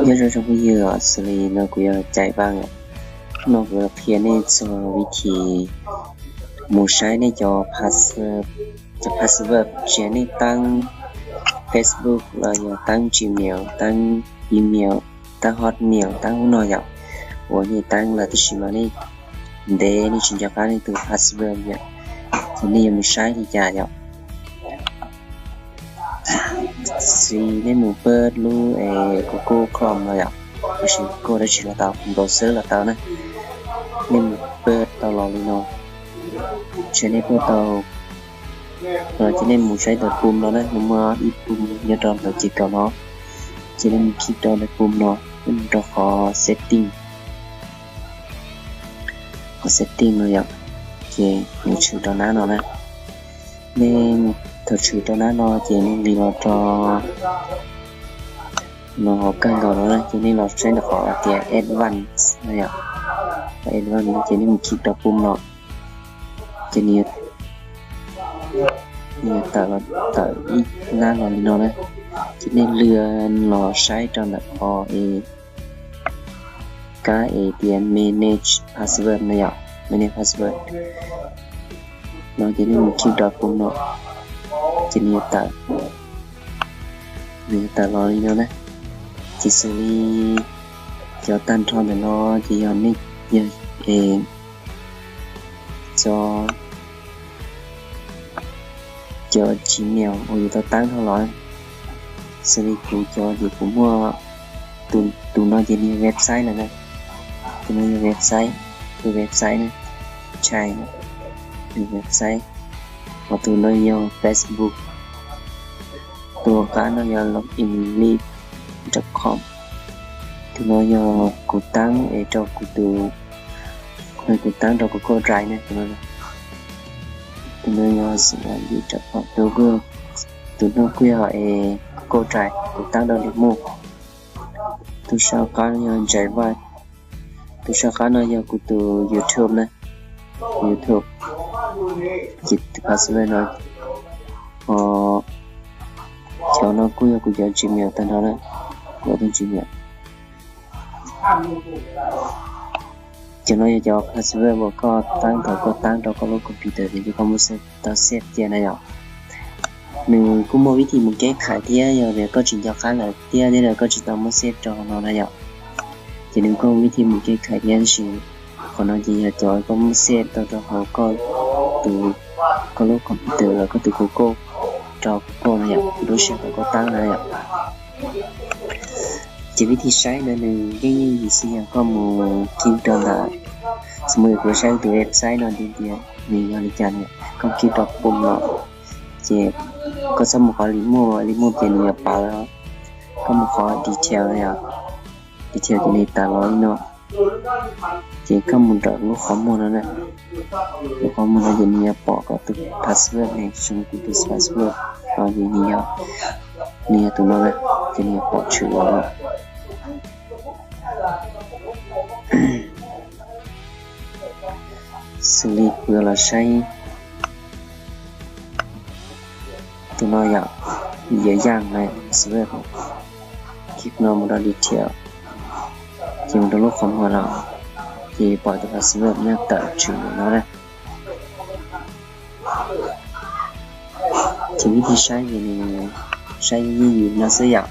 Nyob zoo tsoom phooj ywg, xws li no kuv yog Cai Vaj. Hnub no kuv yuav qhia nej txog vib thib mus saib nej cov, cov password, tsis hais nej teeb Facebook los yog teeb Gmail, teeb email, teeb Hotmail, teeb ub no yom, uas nej teeb lawm tab sis mas nej ntev nej tsis nco qab nej tus password yom, ces nej yuav mus saib li cas yom. Xws li nej mus pab lub es Google Chrome no yom, los sis Google dab tsi los tau, browser los tau na. Nej mus pab tau los li no, ces nej pab tau los ces nej mus saib ntawm pum no na, nws muaj ib pum nyob rau ntawm ces kaum no, ces nej mus khij rau ntawm pum no, nej mus rau qhov setting, qhov setting no yom, ces nws tshwm rau nab no na. Nej thaum tshwm rau nab no ces nej nqis los rau no hauv kawg nkaus no na, ces nej los saib ntawm qhov tias advanced no yom, advanced no ces nej mus khij rau pum no, ces nws yuav tawm los tawm ib nab los li no na, ces nej lwm los saib rau ntawm qhov es kab es tias manage password no yom, manage password no ces nej mus khij rau pum no, ces nws yuav tawm, nws yuav tawm los li no na. Ces xws li cov tag nrho ntawm no ces yog nej, yog es cov, cov Gmail uas yus tau teeb dhau los. Xws li kuv cov ces kuv muaj, tus no ces nws yog website lawm na, tus no yog website, tus website na, Chai, nws website, ho tus no yog Facebook, tus qab no yog loginlib dot com, tus no yog kuv teeb es rau kuv tus, kuv teeb rau kuv Google Drive na, tus no, tus no yog xlib dot com, tus, tus no kuj yog es Google Drive kuv teeb rau li muj. Tus sab qab no yog Jai Vaj, tus sab qab no yog kuv tus YouTube na, YouTube, ces tus password no, ho cov no kuj yog kuv cov Gmail tag nrho na, kuv tus Gmail. Cov no yog cov password uas koj teeb thaum koj teeb rau koj lub computer ces koj muab save, tau save cia na yom. Nws kuj muaj vib thib mus keb khais thiab, yog tias koj tsis nco qab lawm thiab, thiab koj tsis tau muab save rau no na yom, ces nws kuj muaj vib thib mus keb khais thiab, tab sis qhov no ces yog cov koj muab save tau rau hauv koj tus, koj lub computer los koj tus Google, rau Google no yom, lub sij hawm koj teeb na yom. Ces vib thib saib ntawd nws yeej yog xij yog koj mus khij rau ntawm, xws li kuv saib tus website no tias nws yog li cas na, koj khij rau pum no, ces koj txhob mus qhov li muj, li muj ces nws yuav pawv, koj mus qhov detail no yom, detail ces nws tawm los li no, ces koj mus rau lub qhov muag no na, lub qhov muag no ces nws yuav pom koj tus password ne, xws li kuv tus password no ces nws yog, nws yog tus no na, ces nws yuav pom tshwm los. Xws li kuv yuav los saib tus no yom, Yia Yang na, password, khij no mus rau detail, ces mus rau lub qhov muag no, ces pom tus password nyob tawm tshwm li no na. Ces vib thib saib ces nws saib yeej yim no xwb yom.